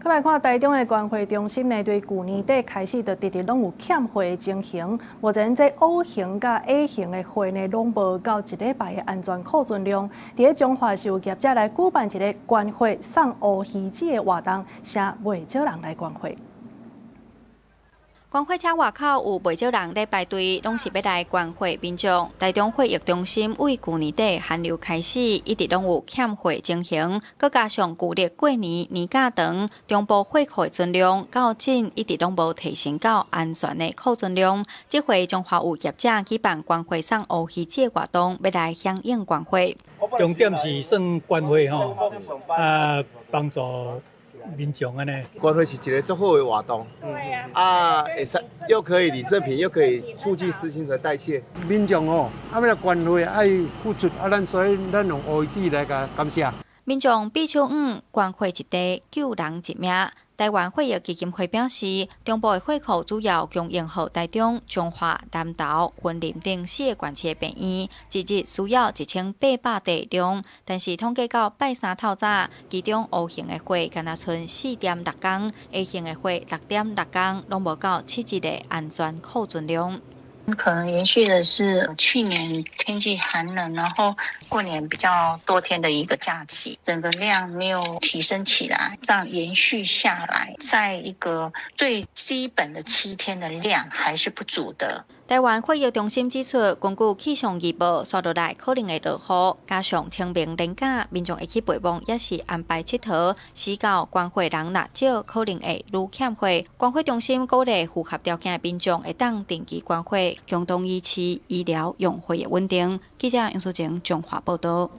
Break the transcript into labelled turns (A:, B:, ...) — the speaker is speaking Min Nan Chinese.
A: 閣來看台中的捐血中心呢，對舊年底開始就直直攏有欠血的情形。目前這 O 型佮 A 型的血呢，攏無夠一禮拜的安全庫存量。佇咧彰化是有業者來舉辦一个捐血送烏魚子的活動，誠袂少人來捐血。
B: 捐血車外口有袂少人咧排隊，攏是欲來捐血民眾。台中血液中心對舊年底寒流開始，一直攏有欠血情形，閣加上舊曆過年年假長，中部血庫的存量到今一直攏無提升到安全的庫存量。這回彰化有業者舉辦捐血送烏魚子的活動，欲來響應捐血。
C: 重點是算捐血吼，啊幫助民眾按呢。
D: 捐血是一个足好的活動，啊，會使又可以領贈品，又可以促進新陳代謝。
E: 民眾吼，啊欲來捐血愛付出，啊，咱所以咱用烏魚子來共感謝。
B: 民眾比手五捐血一塊，救人一命。台灣血液基金會表示，中部的血庫主要供應予台中、彰化、南投、雲林等四个縣市的病院，一日需要1800袋量。但是統計到拜三透早，其中 O 型的血干焦賰4.6工，A 型的血6.6工，攏無夠7日的安全庫存量。
F: 可能延續的是去年天氣寒冷，然後過年比較多天的一個假期，整個量沒有提升起來，這樣延續下來，在一個最基本的7天的量還是不足的。
B: 台灣血液中心指出，根據氣象預報，紲落來可能會落雨，加上清明連假，民眾會去陪墓，抑是安排𨑨迌，時到捐血人若少，可能會愈欠血。捐血中心鼓勵符合條件的民眾會當定期捐血，共同維持醫療用血的穩定。記者楊淑靜彰化報道。